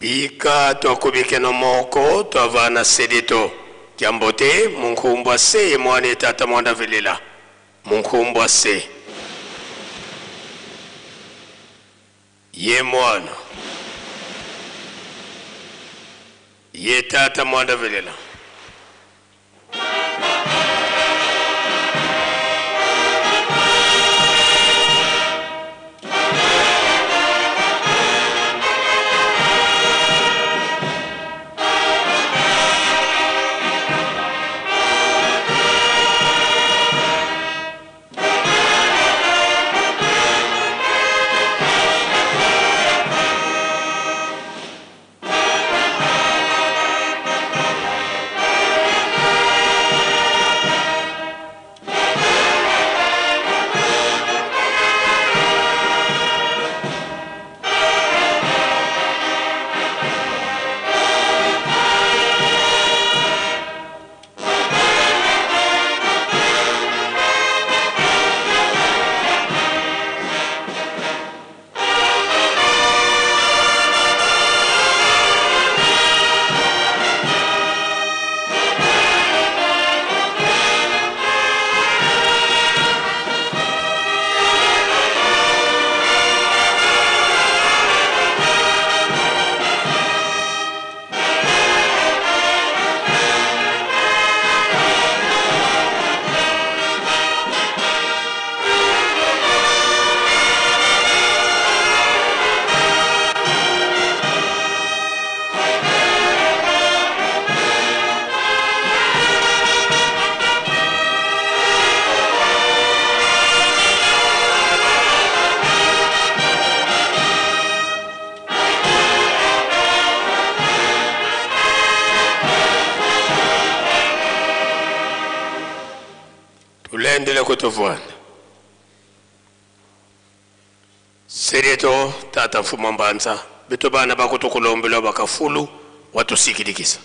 Bika twakubikeno moko twavana sedito kyambote munkumbwa se ye mwana ye tata mwanda velela munkumbwa se ye mwana ye tata mwanda velela. Tulendele kutuvwana serieto tata mfuma mbanza bito bana bakutukulombelwa bakafulu watusikilikisa.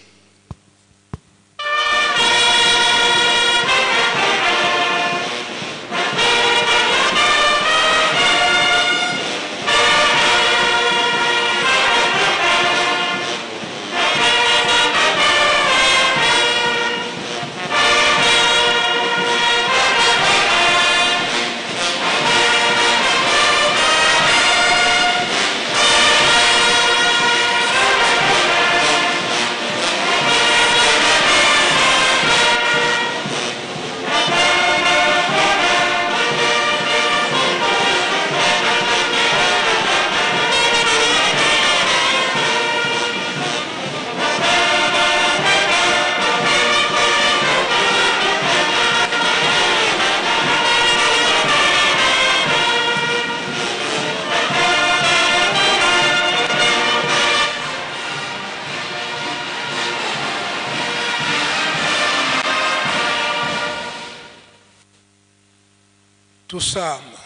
Tusamba.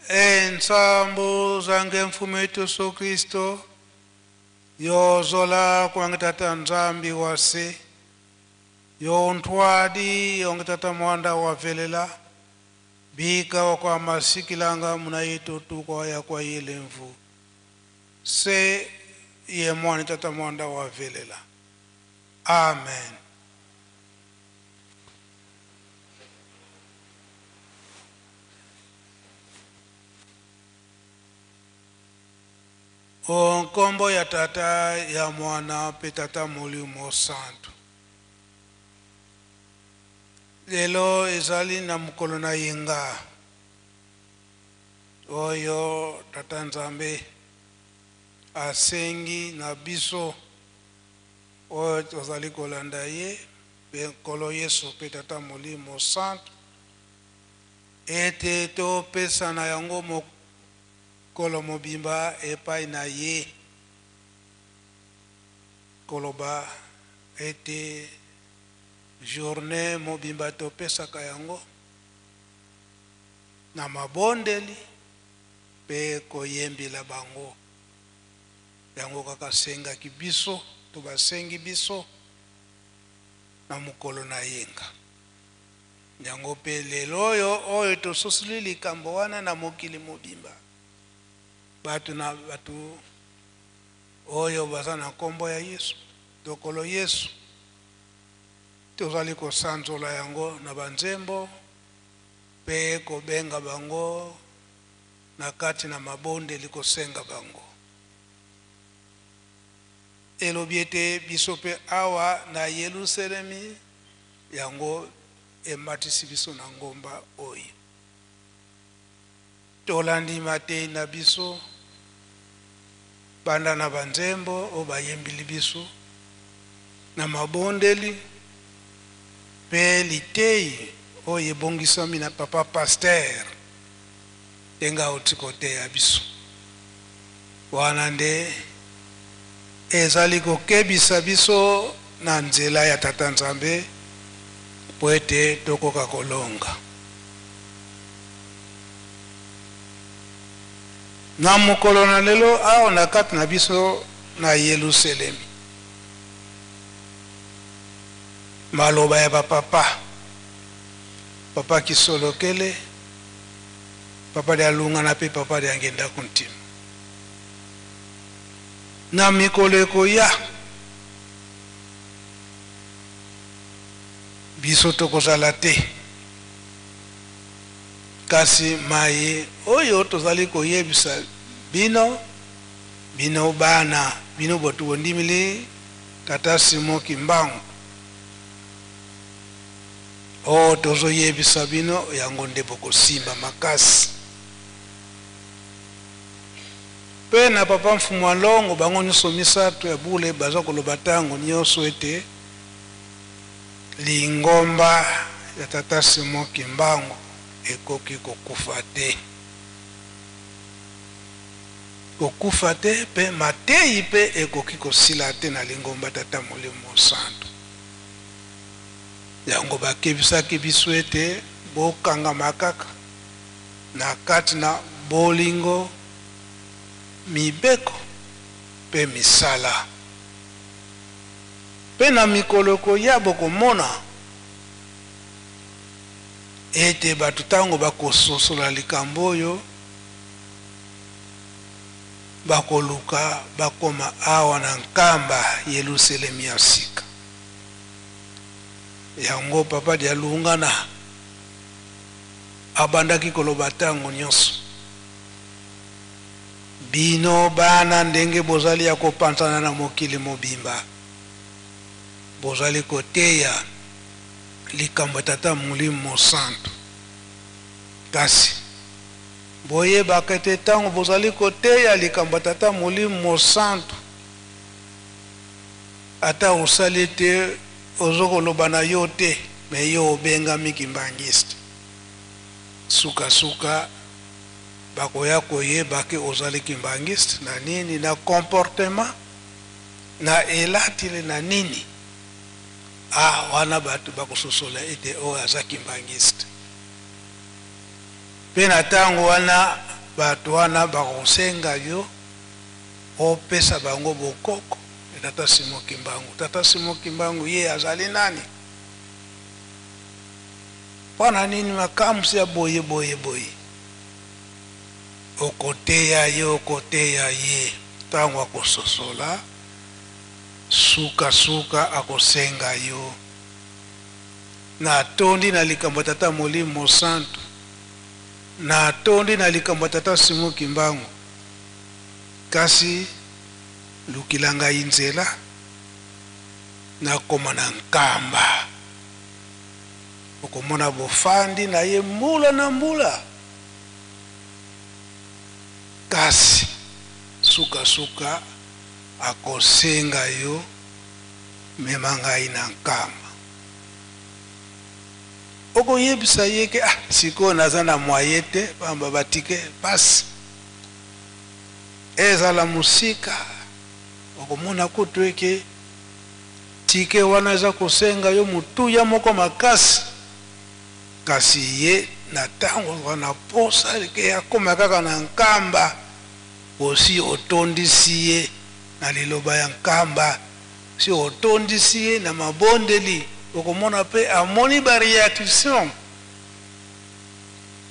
Ensambo zange mfumo wetu Yesu Kristo yozola kwange tata Nzambi wase yontwadi yonge tata mwanda wavelela bika wakwa masikilanga muna yetu tukwa ya kwa yele mvu se ye mwana tata mwanda wavelela. Amen. Nkombo ya tata ya mwana pe tata molimo santu. Lelo ezali na mokolo na yenga oyo tata Nzambe asengi na biso oyo tozali kolanda ye pe Nkolo Yesu pe tata molimo santu ete topesana yango mokolo mobimba epai na ye, koloba ete journée mobimba topesaka yango na mabondeli pe koyembela bango. Yango kaka sengaki biso to basengi biso na mokolo na yenga. Yango pe lelo oyo, oyo tososoli likambo wana na mokili mobimba. Bato na bato oyo baza na nkombo ya Yesu, Dokolo Yesu, tozali kosanzola yango na banzembo mpe kobenga bango na kati na mabondeli kosenga bango. Elobi ete biso mpe awa na Yelusalemi, yango ematisi biso na ngomba oyo. Tolandi mateyi na biso banda na banzembo oyo bayembili biso, na mabondeli mpe liteyi oyo ebongisami na papa pasteur ndenge auti koteya biso. Wana nde ezali kokebisa biso na nzela ya Tata Nzambe mpo ete tokoka kolonga. Na mokolo na lelo, awa na kati na biso na Yeluselemi, maloba ya ba papa, Papa Kisolokele, Papa Dialungana mpe Papa Diangienda Kuntima, na mikolo ekoya, biso tokozala te. Kasi maye oyo tozali koyebisa bino, bino bana, bino bato bondimili Tata Simon Kimbangu, oyo tozoyebisa bino, yango nde bokosimba makasi. Mpe na Papa Mfumu a Longo, bango nyoso misato ya bule baza koloba tango nyoso ete lingomba ya Tata Simon Kimbangu ekoki kokufa te. Kokufa te, mpe mateyi mpe ekoki kosila te na lingomba Tata Molimo Mosantu. Yango bakebisaki biso ete bokangama kaka na kati na bolingo, mibeko mpe misala. Mpe na mikolo ekoya bokomona ete bato ntango bakososola likambo oyo, bakoluka bakoma awa na Nkamba, Yeluselemi ya sika. Yango Papa Dialungana abandaki koloba ntango nyonso, Bino bana ndenge bozali ya kopanzana na mokili mobimba, bozali koteya likambo ya Tata Molimo Mosantu. Kasi boyebaka ete ntango bozali koteya likambo ya Tata Molimo Mosantu, ata osali ete ozo koloba na yo te, mais yo obengami kimbanguiste. Suka suka bakoya koyeba ke ozali kimbanguiste na nini, na comportement, na elatili, na nini. Ah, wana bato bakososola ete oyo aza kimbanguiste. Pe na tango wana bato wana bakosenga yo opesa bango bokoko ya Tata Simon Kimbangu. Tata Simon Kimbangu ye azali nani? Mpo na nini makambo ya boye boye boye? Okoteya ye, okoteya ye, ntango akososola, suka suka akosenga yo. Natondi na likambo ya Tata Molimo Mosantu, natondi na likambo ya Tata Simon Kimbangu, kasi lukila ngai nzela nakoma na Nkamba. Okomona bofandi na ye mbula na mbula, kasi sukasuka akosenga yo, Mema ngai na Nkamba. Okoyebisa ye ke, ah, sikoyo naza na moyen te, pamba ba ticket pasi. Ezala mosika, okomona kutu eke ticket wana eza kosenga yo motuya moko makasi, kasi ye na tango ozala na posa ke akoma kaka na Nkamba, osi otondisi ye na liloba ya Nkamba, si otondisi ye na mabondeli, okomona pe amoni ba reaction.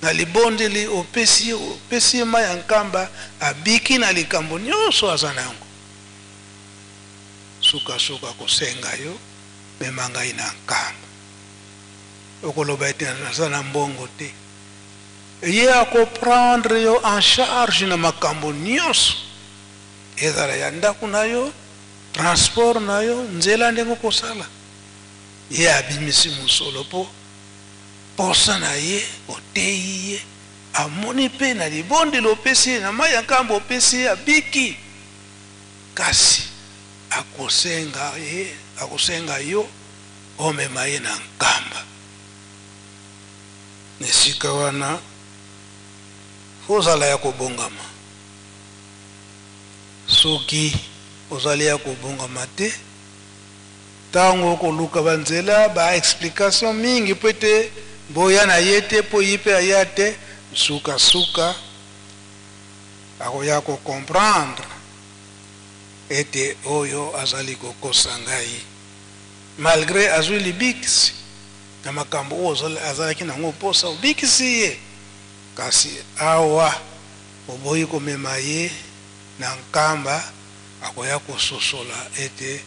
Na libondeli opesi ye, opesi ye mai ya nkamba, abiki na likambo nyonso aza na yango. Sukasuka akosenga yo, mema ngai na nkamba. Okoloba ete naza na mbongo te. Ye ako prendre yo en charge na makambo nyonso, ezala ya ndako na yo, transport na yo, nzela ndenge okosala. Ye abimisi mosolo mpo posa na ye, oteyi ye, amoni mpe na libondeli opesi ye, na mai ya nkamba opesi ye, abiki. Kasi akosenga ye, akosenga yo omema ye na nkamba. Na esika wana, ozala ya kobongama. Soki ozali ya kobongama te, ntango okoluka banzela, ba explication mingi mpo ete boya na ye te, mpo ye mpe aya te, sukasuka akoya ko comprendre ete oyo azali kokosa ngai. Malgre azwi libikisi na makambo oyo azalaki na yango mposa, obikisi ye, kasi awa oboyi komema ye na nkamba, akoya kososola ete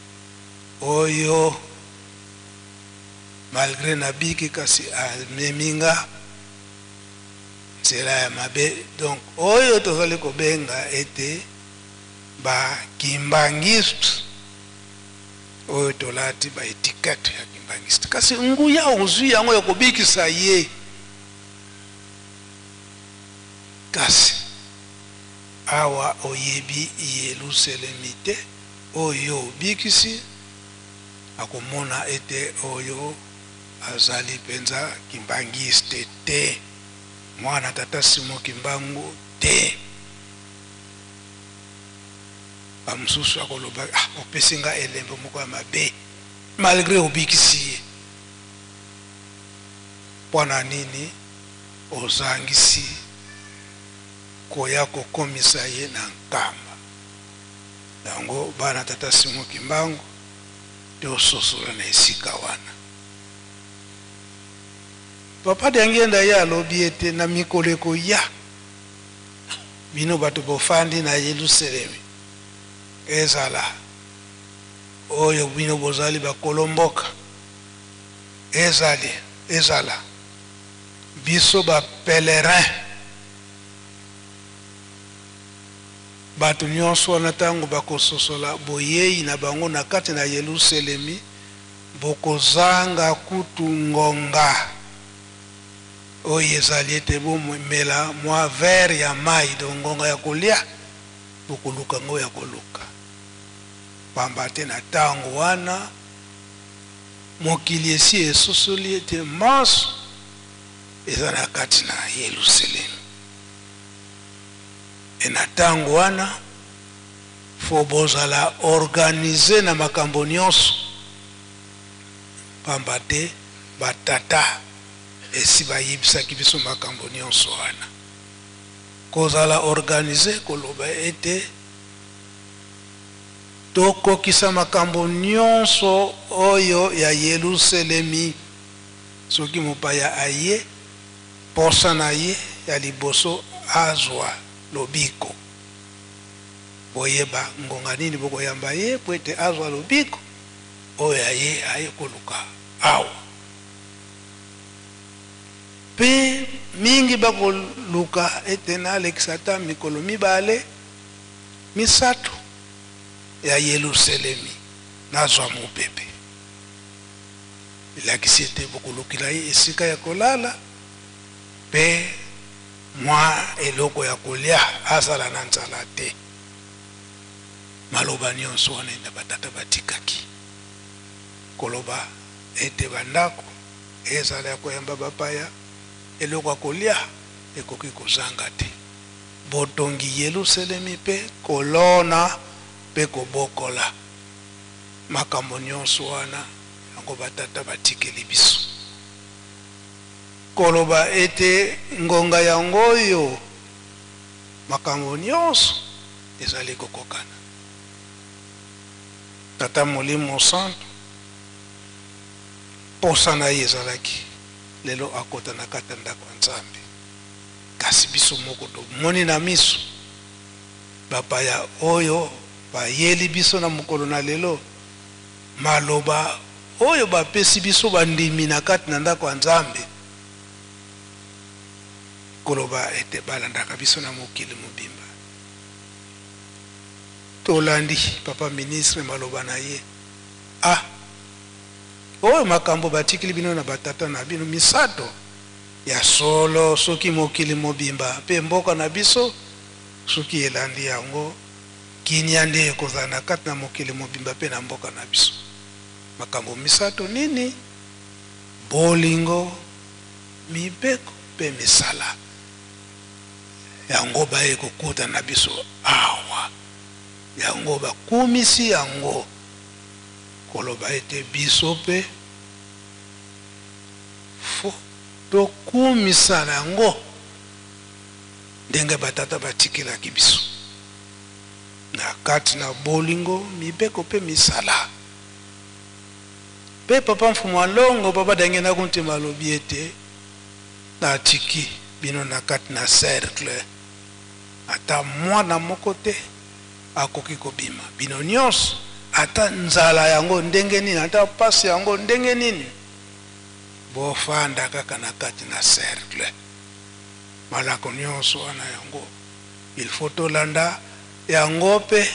oyo malgre nabiki kasi amemi nga nzela ya mabe. Donc oyo tozali kobenga ete ba kimbanguiste, oyo tolati ba etiquette ya kimbanguiste, kasi nguya ozwi yango ya kobikisa ye, kasi awa oyebi Yelusalemi te, oyo obikisi akomona ete oyo azali mpenza kimbanguiste te, mwana tata Simon Kimbangu te. Bamosusu akoloba, ah, opesi nga elembo moko ya mabe, malgre obikisi ye. Mpo na nini ozangisi koya kokomisa ye na nkamba? Yango bana tata Simon Kimbangu, tososola na esika wana. Papa Diangienda ye alobi ete na mikolo ekoya, bino bato bofandi na Yelusalemi, ezala oyo bino bozali bakolo mboka, ezali ezala biso ba pèlerins, bato nyonso wana ntango bakososola boyei na bango na kati na Yelusalemi, bokozanga kutu ngonga oyo ezali ete bomela mwa verre ya mai, donc ngonga ya kolia, bokoluka ngo ya koluka, pamba te na ntango wana mokili esi esosoli ete manso eza na kati na Yelusalemi. E na ntango wana fo bozala organise na makambo nyonso, pamba te batata esi bayebisaki biso makambo nyonso wana. Kozala organise koloba ete tokokisa makambo nyonso oyo ya Yelusalemi. Soki mopaya aye, posa na ye ya liboso azwa lobiko. Boyeba ngonga nini bokoyamba ye mpo ete azwa lobiko oyo aye aye koluka awa. Mpe mingi bakoluka ete nalekisa ata mikolo mibale, misato ya Yelusalemi, nazwa mopepe. Elakisi ete bokolukela ye esika ya kolala mpe mwa eloko ya kolia, azala na nzala te. Maloba nyonso wana enda batata batikaki koloba ete bandako ezala ya koyamba bapaya, eloko ya kolia ekoki kozanga te. Botongi Yelusalemi mpe kolona mpe kobokola, makambo nyonso wana yango batata batikeli biso. Koloba ete ngonga yango oyo makambo nyonso ezali kokokana. Tata Molimo Santu, mposa na ye ezalaki lelo akota na kati ya ndako ya Nzambe. Kasi biso moko tomoni na miso bapaya oyo bayeli biso na mokolo na lelo maloba oyo bapesi biso bandimi na kati na ndako ya Nzambe, koloba ete balandaka biso na mokili mobimba. Tolandi papa ministre maloba na ye, ah oyo makambo batikili bino na batata na bino misato ya solo, soki mokili mobimba mpe mboka na biso soki elandi yango, kimia nde ekozala na kati na mokili mobimba mpe na mboka na biso. Makambo misato nini? Bolingo, mibeko mpe misala. Yango baye kokuta na biso awa, yango bakumisi yango koloba ete biso mpe fo tokumisa yango ndenge batata batikelaki biso na kati na bolingo, mibeko mpe misala. Mpe papa Mfumu Alongo, papa Diangienda Kuntima alobi ete natiki bino na kati na cercle, ata mwana moko te akoki kobima, bino nyonso, ata nzala yango ndenge nini, ata pasi yango ndenge nini, bofanda kaka na kati na cercle. Malako nyonso wana yango il faut tolanda yango. Mpe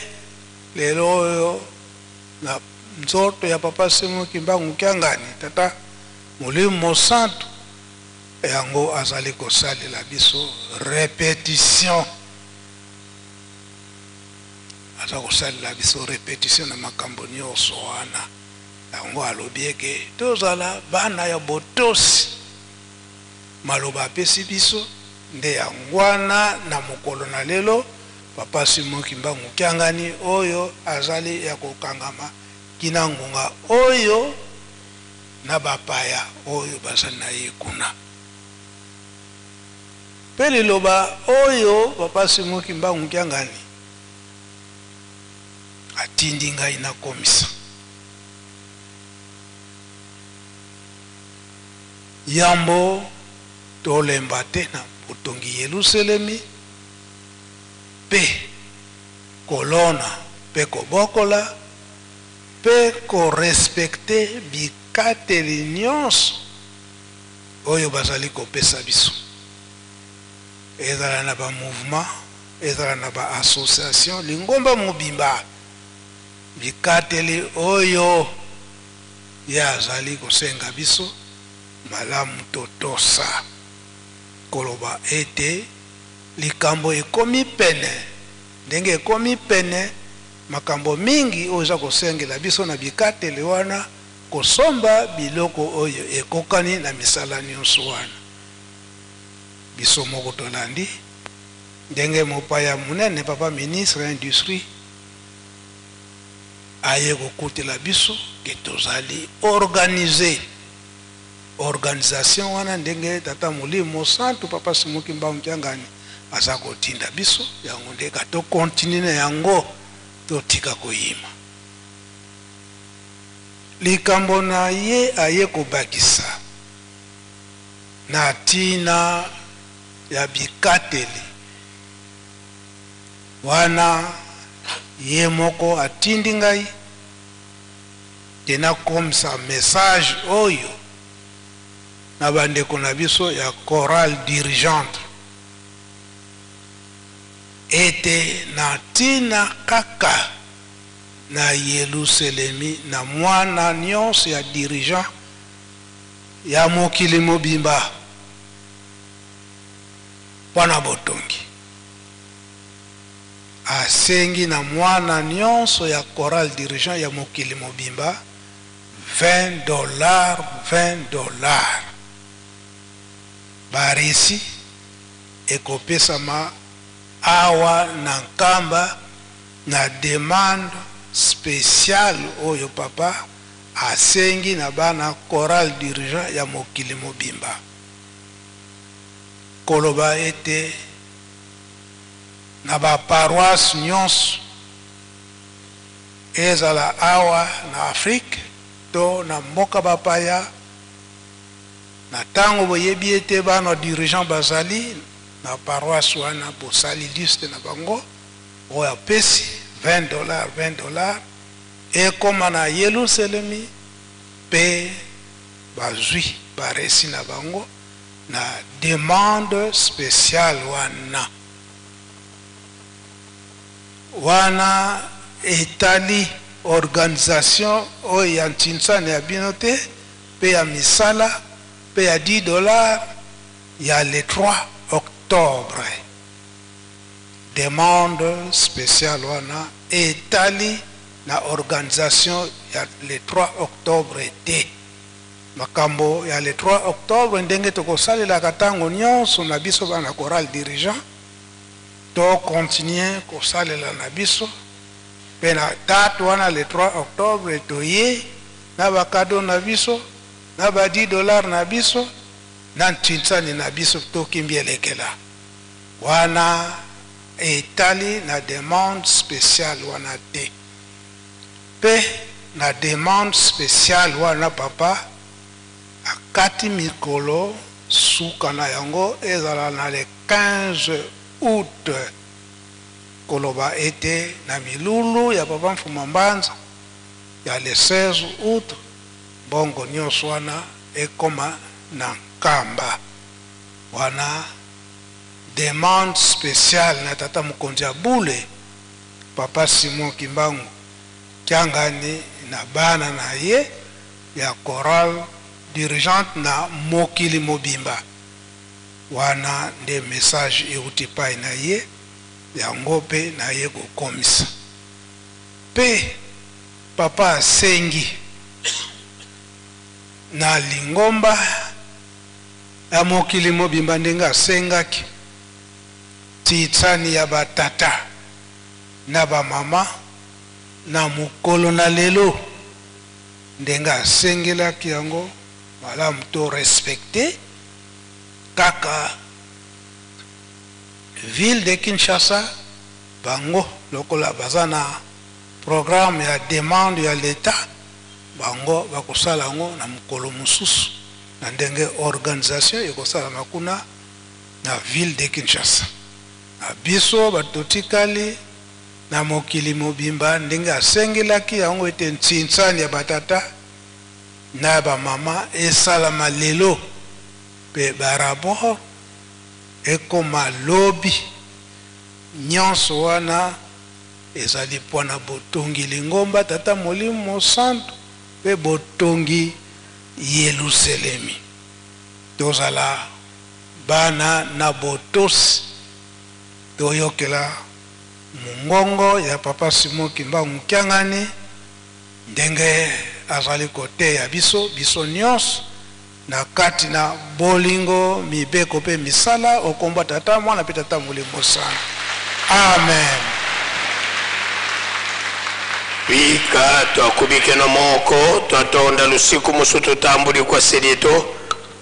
lelo oyo na nzoto ya papa Simon Kimbangu Kiangani, tata Molimo Mosantu yango azali kosalela biso repetition, aza kosalela biso repetition na makambo nyonso wana. Yango alobi eke tozala bana ya botosi. Maloba apesi biso nde yango wana na mokolo na lelo. Papa Simon Kimbangu Kiangani oyo azali ya kokangama kina ngonga oyo na bapaya oyo bazali na ye kuna. Mpe liloba oyo papa Simon Kimbangu Kiangani atindi ngai nakomisa, yambo tolemba te na botongi Yelusalemi mpe kolona mpe kobokola mpe korespecter bikateli nyonso oyo bazali kopesa biso, ezala na bamouvement, ezala na baassociation, lingomba mobimba, bikateli oyo ye azali kosenga biso malamu totosa. Koloba ete likambo ekomi pene, ndenge ekomi pene, makambo mingi oyo eza kosengela biso na bikateli wana, kosomba biloko oyo ekokani na misala nyonso wana. Biso moko tolandi ndenge mopaya monene papa ministre ya industrie aye kokutela biso ke tozali organise. Organisation wana ndenge tata Molimo Mosantu papa Simon Kimbangu Kiangani aza kotinda biso yango, nde ka tokontinue na yango, totika koyima. Likambo na ye aye kobakisa na ntina ya bikateli wana, ye moko atindi ngai te nakomisa message oyo na bandeko na biso ya chorale dirigeante, ete na ntina kaka na Yelusalemi, na mwana nyonso ya dirigeant ya mokili mobimba mpo na botongi, asengi na mwana nyonso ya chorale dirigeant ya mokili mobimba $20, $20. Baresi ekopesama awa na Nkamba na demande spéciale oyo papa asengi na bana chorale dirigeant ya mokili mobimba, koloba ete na baparoisse nyonso, ezala awa na Afrique to na mboka bapaya, na ntango boyebi ete bana dirigeant bazali Na paroisse wana bosali liste na bango, oyo apesi 20 dollars, 20 dollars ekoma na Yelusalemi pe bazwi ba reçu na bango na demande speciale wana. Wana etali organisation oyo ya ntinsani ya bino te pe ya misala pe ya 10 dollars ya le 3 octobre. Demande speciale wana etali na organisation ya le 3 octobre te. Makambo ya le 3 octobre ndenge tokosalelaka tango nionso na biso bana chorale dirigeant, to continuer kosalela na biso pe na date wana le 3 octobre toye na ba cadeaux na biso na ba 10 dollars na biso na ntinsani na biso tokimbi elekela wana etali na demande speciale wana te. Pe na demande speciale wana papa akati mikolo suka na yango ezala na le 15 aout, koloba ete na milulu ya papa Mfuma Mbanza ya le 16 aout mbongo nionso wana ekoma na Nkamba. Wana demande speciale na tata mokonzi ya bule papa Simon Kimbangu Kiangani na bana na ye ya chorale dirigeante na mokili mobimba. Wana nde message euti epai na ye, yango pe naye kokomisa. Pe papa asengi na lingomba ya mokili mobimba ndenge asengaki titsani ya ba tata na ba mama na mokolo na lelo ndenge asengelaki yango malamu to respecter kaka ville de Kinshasa bango lokola baza na programme ya demande ya l'etat bango bakosala yango na mokolo mosusu na ndenge organisation ekosalama kuna na ville de Kinshasa na biso bato totikali na mokili mobimba ndenge asengelaki yango ete ntsinsani ya batata na ya bamama esalama lelo pe ba rapport ekoma lobi nionso wana ezali pona botongi lingomba Tata Molimo Mosantu pe botongi Yeluselemi. Tozala bana na botosi, toyokela mongongo ya Papa Simon Kimbangu Kiangani ndenge azali koteya biso, biso nionso na kati na bolingo, mibeko pe misala, o kombo ya Tata, Mwana pe Tata Molimo Santu. Amen. Bika twakubikeno moko, twatonda lusiku musu tutambuli kwa selieto,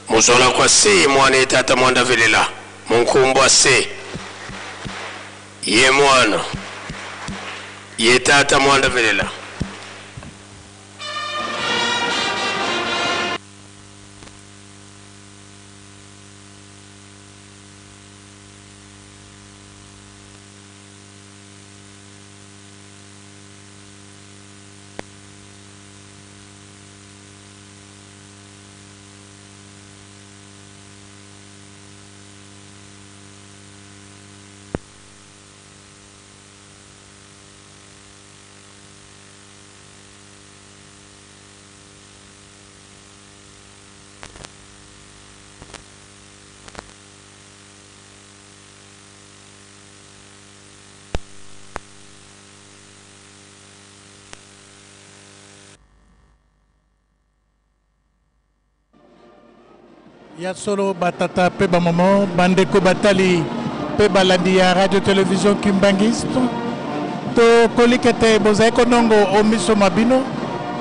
muzola kwa se mwana ye tata mwanda velela, munkumbwa se ye mwana ye tata mwanda velela. Ya solo ba tata pe ba maman, ba ndeko batali pe balandi ya radio television Kimbanguiste, tokolika te bozali konongo o miso ma bino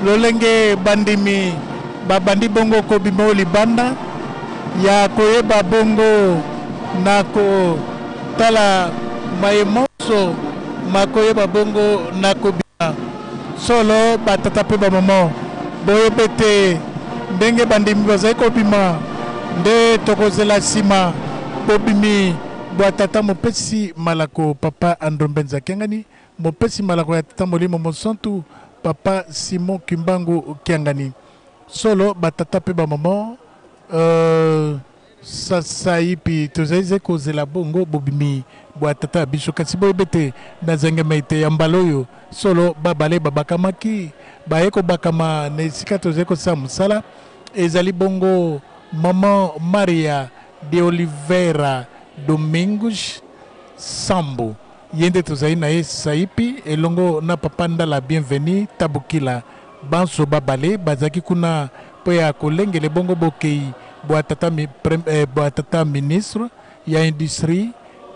lolenge bandimi babandi bongo kobima o libanda ya koyeba bongo na kotala maye monso makoyeba bongo na kobima. Solo, ba tata mpe ba mama, boyebi ete ndenge bandimi bazali kobima nde tokozela nsima bobimi bwa tata mopesi malako papa Andro Mbenza Kiangani, mopesi malako ya tata Molimo Mosantu papa Simon Kimbangu Kiangani. Solo ba tata pe ba maman euh, sasaipi tozali ze kozela bongo bobimi bwa tata ya biso, kasi boyebi ete na zengema ete ya mbala oyo solo babale babakamaki baye kobakama na esika tozali kosala mosala. Ezali bongo maman Maria de Oliveira Domingos Sambo, ye nde tozali na ye sasaipi elongo na papa Ndala Bienvenu Tabukila. Banso babale bazalaki kuna mpo ya kolengele bongo bokei bwa tata, bwa tata ministre ya industrie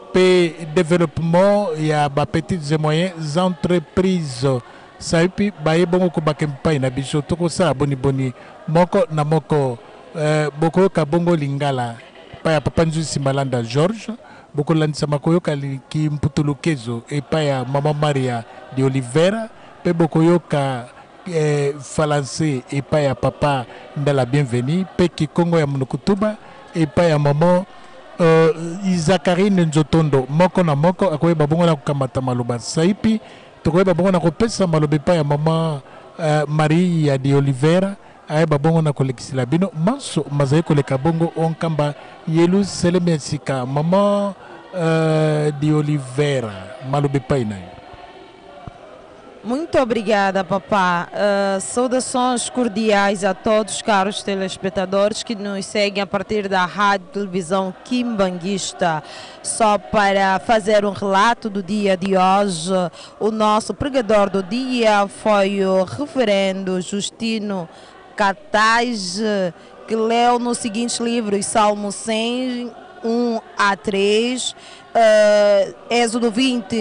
mpe developpement ya ba petites et moyennes entreprises. Saipi baye bongo kobaka epai na biso, tokosala boniboni moko na moko. Bokoyoka bongo lingala epai ya papa Nzuzi Malanda Georges, bokolandisama koyoka kimputulukezo epai ya mama Maria de Oliveira, mpe bokoyoka falanse epai ya papa Ndala Bienvenu, mpe kikongo ya Munukutuba epai ya mama Isakarine Nzotondo. Moko na moko akoyeba bongo na kokamata maloba. Saipi tokoyeba bongo na kopesa maloba epai ya mama Maria de Oliveira, ayeba bongo na kolekisela bino manso mazali koleka bongo o nkamba Yelusalemi ya sika. Mama de Oliveira, maloba epai na yo. Muito obrigada, papá. Saudações cordiais a todos, caros telespectadores que nos seguem a partir da Rádio Televisão Kimbanguista. Só para fazer um relato do dia de hoje, o nosso pregador do dia foi o reverendo Justino Catais, que leu nos seguintes livros: Salmo 100, 1 a 3, Êxodo 20.